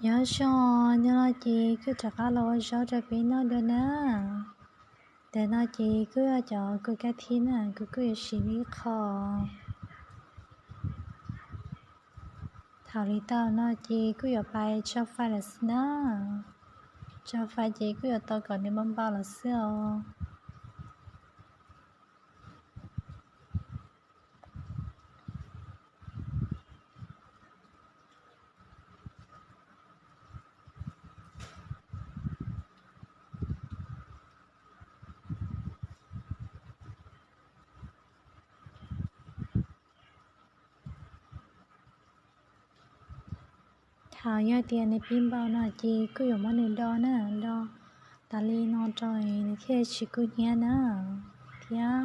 Nyob zoo, hnub no ces kuj rov qab los ua zaub rau peb noj dua na. Ntawm no ces kuj yog cov kua kab thib na, kuv kuj yuav siv ib qho. Thaum li tau no ces kuj yuav pais tso fais lawm xwb na. Tso fais ces kuj yuav tos kom nws npau npau los xwb os. Thaum yog tias nws pib npau no ces kuj yuav muab nws do na, do tas li no rau nws thiaj tsis kub hnyiab na. Thiab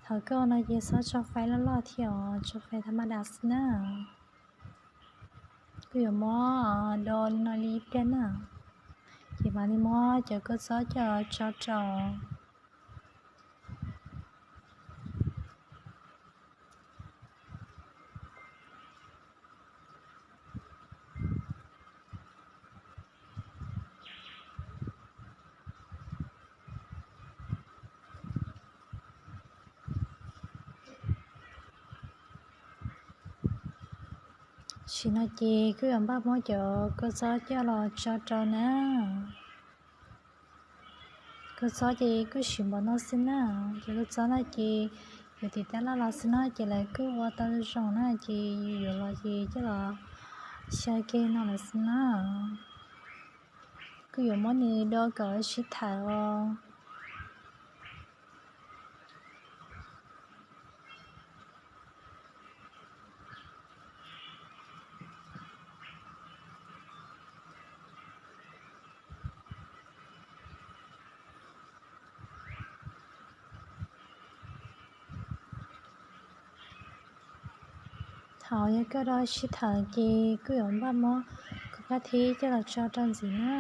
thaum koj no ces txhob tso fais loj loj thiab os, tso fais thas mas das xwb na. Kuj yuav muab do li no li ib pliag na, ces mam li muab cov kua txob coj tso rau. Tam sim no ces kuj yuav npaj muab cov kua txob coj los tso rau na. Kua txob ces kuj siv npaum no xwb na. Cov kua txob no ces yuav tiv tab laj los xwb no ces lawv kuj ua tau zoo na, ces yus yuav los ces coj los xyaw kiag no lawm xwb na. Kuj yuav muab nws do kom sib thawm os. Thaum yog koj do sib thawm ces kuj yuav npaj muab kua kab thib coj los tso rau ntxiv na.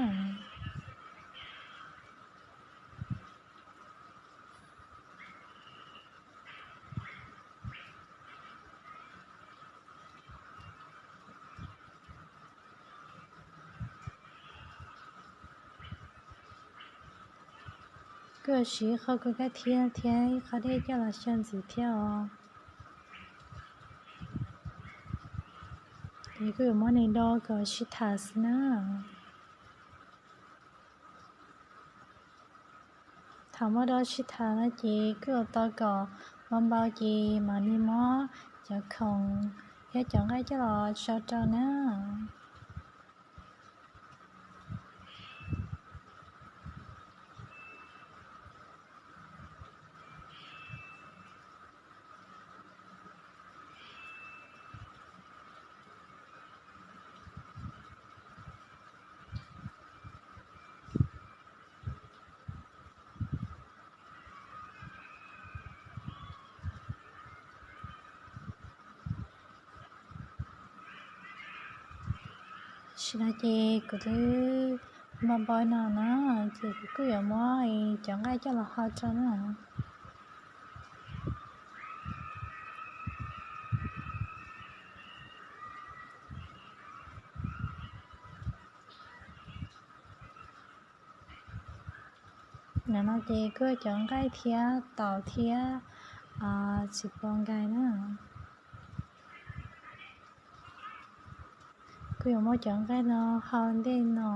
Kuj yuav siv ib qho kua kab thib thiab ib qho dej coj los xyaw ntxiv thiab os. Ces kuj yuav muab nws do kom sib thawm xwb na. Thaum muab do sib thawm no ces kuj yuav tos kom npau npau ces mam li muab cov khoom thiab cov nqaij coj los tso rau na. Tam sim no ces kuv twb npau npau no na, ces kuv kuj yuav muab cov nqaij coj los hau rau na. Ntawm no ces kuj cov nqaij thiab taum thiab txiv pos nkais na. Kuj yuav muab cov nqaij no hau ntej no,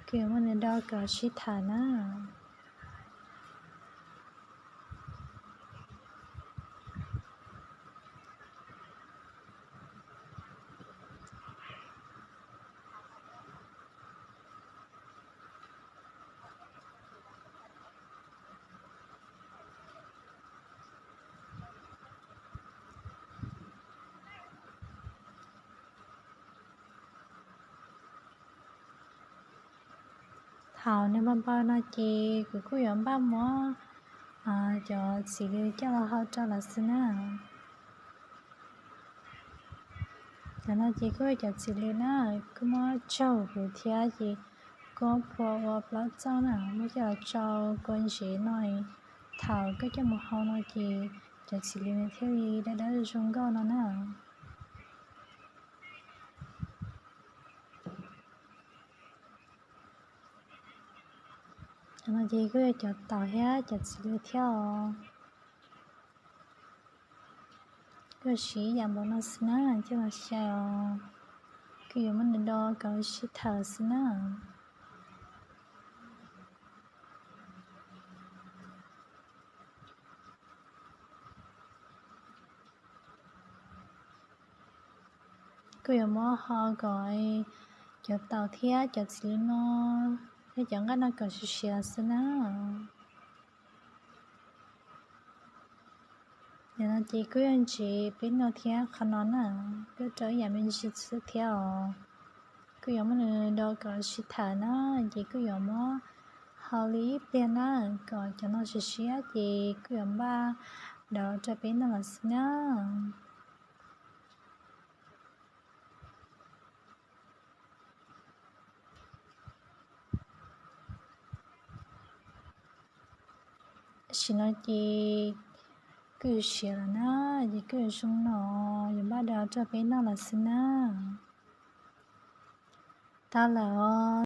kuj yuav muab nws do kom sib thawm na. Thaum nws npau npau no ces kuv kuj yuav npaj muab cov txiv lws coj los hau rau lawm xwb na. Cov no ces kuj cov txiv lws na, kuj muab tsaug huv thiab ces kuj phua ua plaub txoj na, muab coj los tsau kua ntsev no, thaum koj coj mus hau no ces cov txiv lws nws thiaj li dawb dawb zoo nkauj no na. Cov no ces kuj yog cov taum thiab cov txiv lws thiab os. Kuj siv ib yam npaum no xwb na, coj los xyaw os. Kuj yuav muab nws do kom sib thawm xwb na. Kuj yuav muab ho kom cov taum thiab cov txiv lws no thiab cov nqaij no kom siav siav xwb na. Yog no ces kuj yuav ntsis peb noj thiab qhov no na, kuj rau ib yam me ntsis xwb thiab os. Kuj yuav muab nws do kom sib thawm na, ces kuj yuav muab hau li ib pliag na, kom cov no siav siab ces kuj yuav npaj dov rau peb noj los xwb na. Tam sim no ces kuj yuav siav lawm na, ces kuj yuav zoo no, yuav npaj dov rau peb noj los xwb na. Tau lawm os.